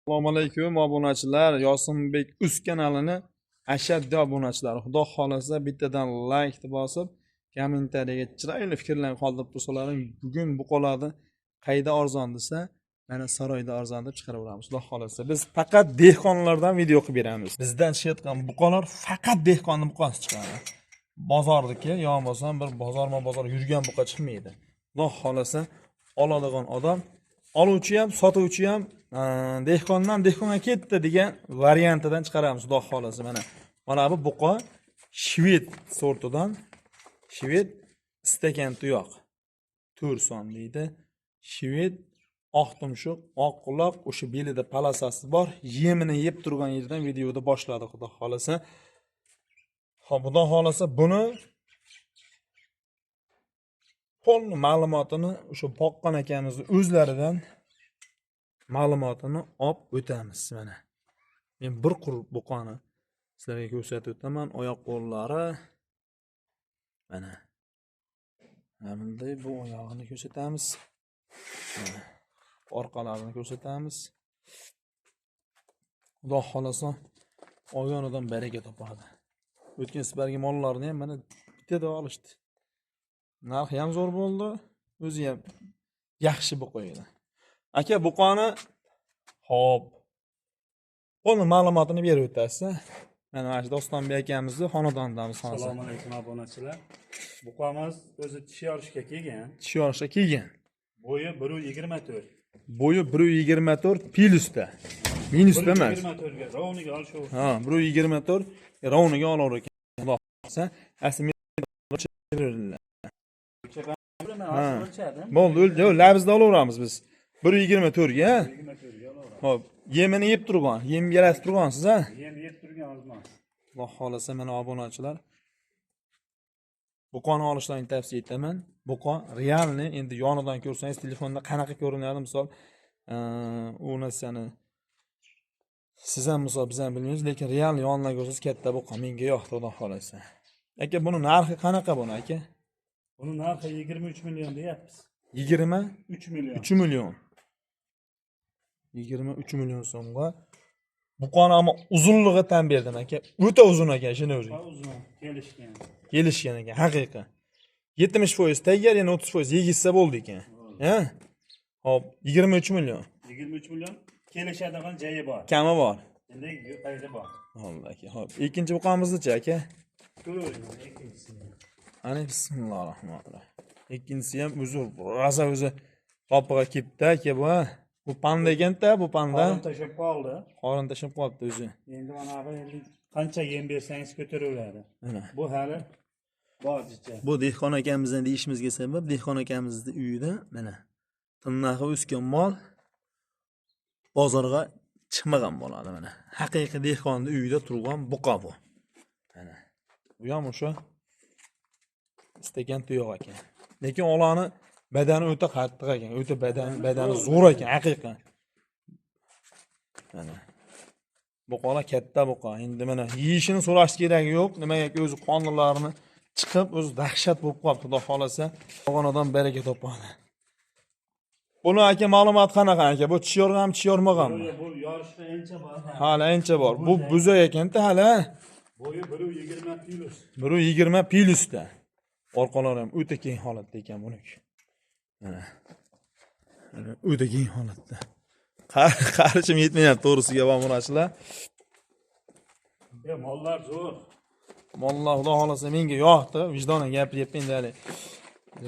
Assalomu alaykum obunachilar, Yosinbek Uz kanalini ashaddiy obunachilari. Xudo xolasa bittadan like bosib, kommentariyaga chiroyli fikrlarni qoldirib tursalaring, bugun buqalarni qayda arzon desa, mana saroyda arzon deb chiqaraveramiz. Xudo xolasa biz faqat dehqonlardan video qilib beramiz. Bizdan chiqayotgan buqalar faqat dehqonning buqasi chiqadi. Bozorniki, yo bo'lmasa bir bozorma-bozor yurgan buqa chiqmaydi. Xudo xolasa oladigan odam, oluvchi ham, sotuvchi ham dehqondan dehqonga ketdi degan variantidan chiqaramiz, xudo xolasa. Mana bu buqa shved sortidan, shved istakan tuyoq, 4 son deydi. Shved oq tumshuq, oq quloq, o'sha belida palasasi bor, yemini yeb turgan yerdan videoda boshladi, xudo xolasa. Xo'p, xudo xolasa buni polni ma'lumotini o'sha boqqan akamizni o'zlaridan ma'lumotini olib o'tamiz. Mana men bir qur buqani sizlarga ko'rsatib o'taman. Oyoq qo'llari mana bunday, bu oyog'ini ko'rsatamiz, orqalarini ko'rsatamiz. Xudo xolasa olgan odam baraka topadi. O'tgan safargi mollarni ham mana bittada olishdi. Narxi ham zo'r bo'ldi, o'zi ham yaxshi buqa edi. Aka, buqani hop, buni ma'lumotini berib o'tasiz. Mana shu Dostonbek akamizni xonadonidamiz hozir. Assalomu alaykum obunachilar. Buqamiz o'zi tish yorishga kelgan. Tish yorishga kelgan. Bo'yi 1.24. Bo'yi 1.24 plyusda. Minusda emas. 1.24 ga rovniga olishaveradi. Ha, 1.24 rovniga olar ekan. Xudo xolasa, asli. Bo'ldi, yo'q, labizda olaveramiz biz. 1.24 ga. Xo'p, yemini yeb turgan, yem yaratib turgansiz, ha? Yem yeb turgan ozmon. Xudo xolasa mana obunachilar, buqani olishlarini tavsiya etaman. Buqa realni endi yonidan ko'rsangiz telefonda qanaqa ko'rinadi, misol, u narsani siz ham misol biz ham bilmaymiz, lekin real yonidan ko'rsangiz katta buqa menga yoqdi, xudo xolasa. Aka, buni narxi qanaqa buni aka? Buni narxi 23 million deyapmiz. 23 million. 3 million. 23 million so'mga buqani, ammo uzunlig'i tan berdim aka. O'ta uzun ekan, shuni o'zi. Uzun, kelishgan. Kelishgan ekan, haqiqiy. 70% tayyor, yana 30% yegizsa bo'ldi ekan. Ha? Xo'p, 23 million. 23 million kelishadigan joyi bor. Kami bor. Endi qayeri bor. Alloh aka. Xo'p, ikkinchi buqamizni-chi aka? Ko'ring, ikkinchisini. Ana bismillahirrohmanirrohim. Ikkinchisi ham o'zi rosa o'zi topig'a kelibdi aka bu. Bu panda ekanda, bu panda. Qorin tashib qoldi. Qorin tashib qolibdi o'zi. Endi mana bu endi qancha yem bersangiz ko'taraveradi. Mana. Bu hali borjicha. Bu dehqon akamizdan deyishimizga sabab, dehqon akamizning uyida mana tirnog'i o'sgan mol bozorga chiqmagan bo'ladi mana. Haqiqiy dehqonning uyida turgan buqa bu. Mana. Bu ham o'sha istagan tuyoq ekan. Lekin ularni badani o'ta qattiq ekan, o'ta badani zo'r ekan, haqiqiy. Mana. Buqalar katta buqa. Endi mana yeyishini so'rash keragi yo'q. Nimagaki o'zi qonunlarini chiqib, o'zi dahshat bo'lib qoldi, xudo xolasa. Olgan odam baraka topadi. Buni aka ma'lumot qanaqa aka? Bu tish yorganmi, tish yormaganmi? Bu yorishda ancha bor. Hali ancha bor. Bu buzoq ekanda hali. Bo'yi 1.20 plyus. 1.20 plyusda. Orqalari ham o'ta keng holatda ekan buniki. Mana. Mana o'ta keng holatda. Qarishim yetmayapti to'g'risiga obunachilar. Ya mollar zo'r. Mollar xudo xolasa menga yoqdi. Vijdonan gapiryapman endi hali.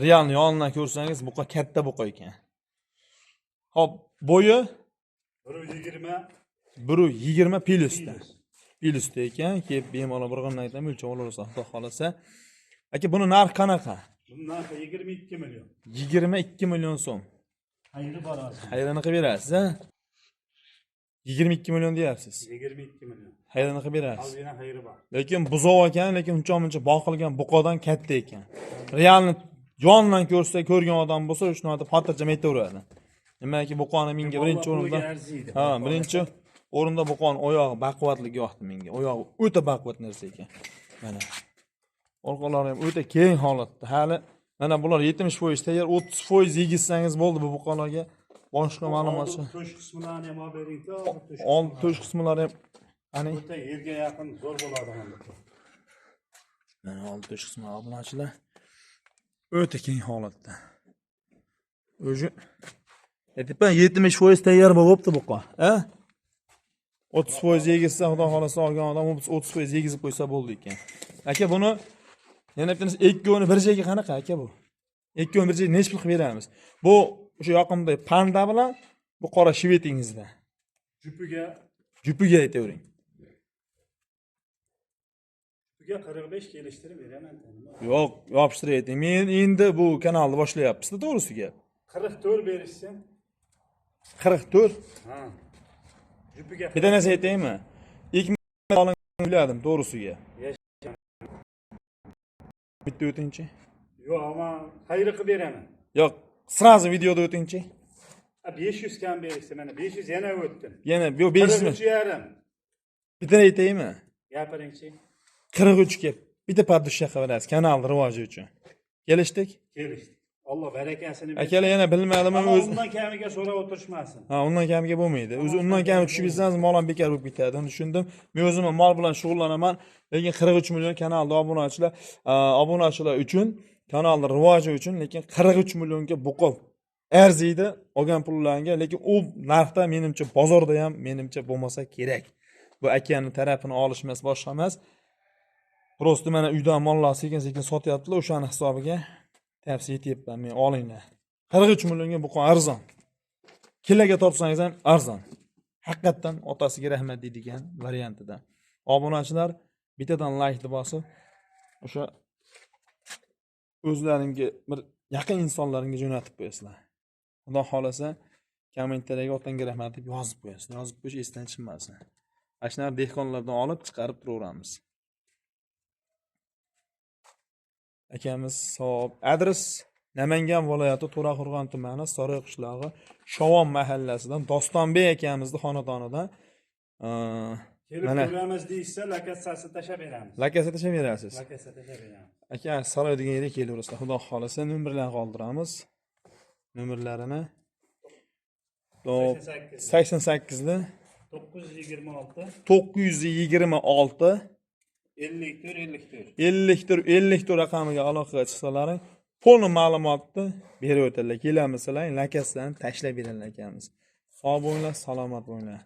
Realni yonidan ko'rsangiz buqa katta buqa ekan. Xo'p, bo'yi 1.20 1.20 plyusda. Plyusda ekan. Kelib bemalol bir g'amdan aytaman, o'lchab olaversa xudo xolasa. Aka, buni narxi qanaqa? Buni narxi 22 million. 22 million so'm. Xayri bor hozir. Xayrini qilib berasiz, ha? 22 million deyapsiz. 22 million. Xayrini qilib berasiz. Ozgina xayri bor. Lekin buzoq ekan, lekin uncha-muncha boqilgan buqadan katta ekan. Realni yonidan ko'rsa, ko'rgan odam bo'lsa, shuni aytib xotirjam aytaveradi. Nimaki buqani menga birinchi o'rinda, ha, birinchi o'rinda buqani oyog'i baquvvatligi yoqdi menga. Oyog'i o'ta baquvvat narsa ekan. Mana. Orqalari ham o'ta keng holatda. Hali mana bular 70% tayyor, 30% yegizsangiz bo'ldi bu buqalarga. Boshqa ma'lumot. To'sh qismlarini ham olib bering-da, Old to'sh qismlari ham qani? O'ta yerga yaqin zo'r bo'ladi hamda. Mana old to'sh qismi obunachilar o'ta keng holatda. O'zi aytyapman 70% tayyor bo'libdi buqa, a? 30% yegizsa, xudo xolasa olgan odam 30% yegizib qo'ysa bo'ldi ekan. Aka, buni yana bitta narsa, ikkovini bir joyga qanaqa aka bu? Ikkovini bir joyga necha pul qilib beramiz? Bu o'sha yoqimli panda bilan bu qora shvetingizda. Jupiga Jupiga aytavering. Jupiga 45 kelishtirib beraman. Yo'q, yopishtirib ayting. Men endi bu kanalni boshlayapmiz-da, to'g'risi gap. 44 berishsin. 44? Ha. Jupiga. Bitta narsa aytaymi? 2 oling biladim, to'g'risiga. Bitta o'tingchi. Yo'q, ammo xayri qilib beraman. Yo'q, sразу videoda o'tingchi. 500 kam berishsin, mana 500 yana o'tdim. Yana yo'q 500 mi? 43,5. Bitta aytaymi? Gapiringchi. 43 ga bitta подушка qilib berasiz kanal rivoji uchun. Kelishdik? Kelishdik. Alloh barakasini bersin. Akalar yana bilmadim, o'zi undan kamiga so'rab o'tirishmasin. Ha, undan kamiga bo'lmaydi. O'zi undan kami tushib ketsangiz mol ham bekor bo'lib ketadi. Uni tushundim. Men o'zim mol bilan shug'ullanaman, lekin 43 million kanalda obunachilar, obunachilar uchun, kanalning rivoji uchun, lekin 43 millionga buqib arziydi olgan pullarga, lekin u narxda menimcha bozorda ham menimcha bo'lmasa kerak. Bu akani tarafini olish emas, boshqa emas. Prosta mana uydan mollar sekin-sekin sotyaptilar, o'shani hisobiga tavsiya etyapman men, olinglar. 43 millionga buqa arzon. Kiloga tortsangiz ham arzon. Haqiqatdan otasiga rahmat deydigan variantida. Obunachilar bittadan like bosib, o'sha o'zlaringga bir yaqin insonlaringga jo'natib qo'yasizlar. Xudo xolasa kommentariyaga otangga rahmat deb yozib qo'yasizlar. Yozib qo'yish esdan chiqmasin. Ana shunaqa dehqonlardan olib chiqarib turaveramiz. Akamiz savob. Adres Namangan viloyati To'raqo'rg'on tumani Saroy qishlog'i Shovon mahallasidan Dostonbek akamizning xonadonidan kelib ko'ramiz deyishsa, lokatsiyasini tashlab beramiz. Lokatsiya tashlab berasiz. Lokatsiya tashlab beramiz. Aka, Saroy degan yerga kelaverasizlar. Xudo xolasa nomerlarni qoldiramiz. Nomerlarini 88 926 926 54 54 54 54 raqamiga aloqaga chiqsalaring, to'liq ma'lumotni berib o'tadilar. Kelamizlar, lokatsiyalarni tashlab beradilar akamiz. Sog' bo'linglar, salomat bo'linglar.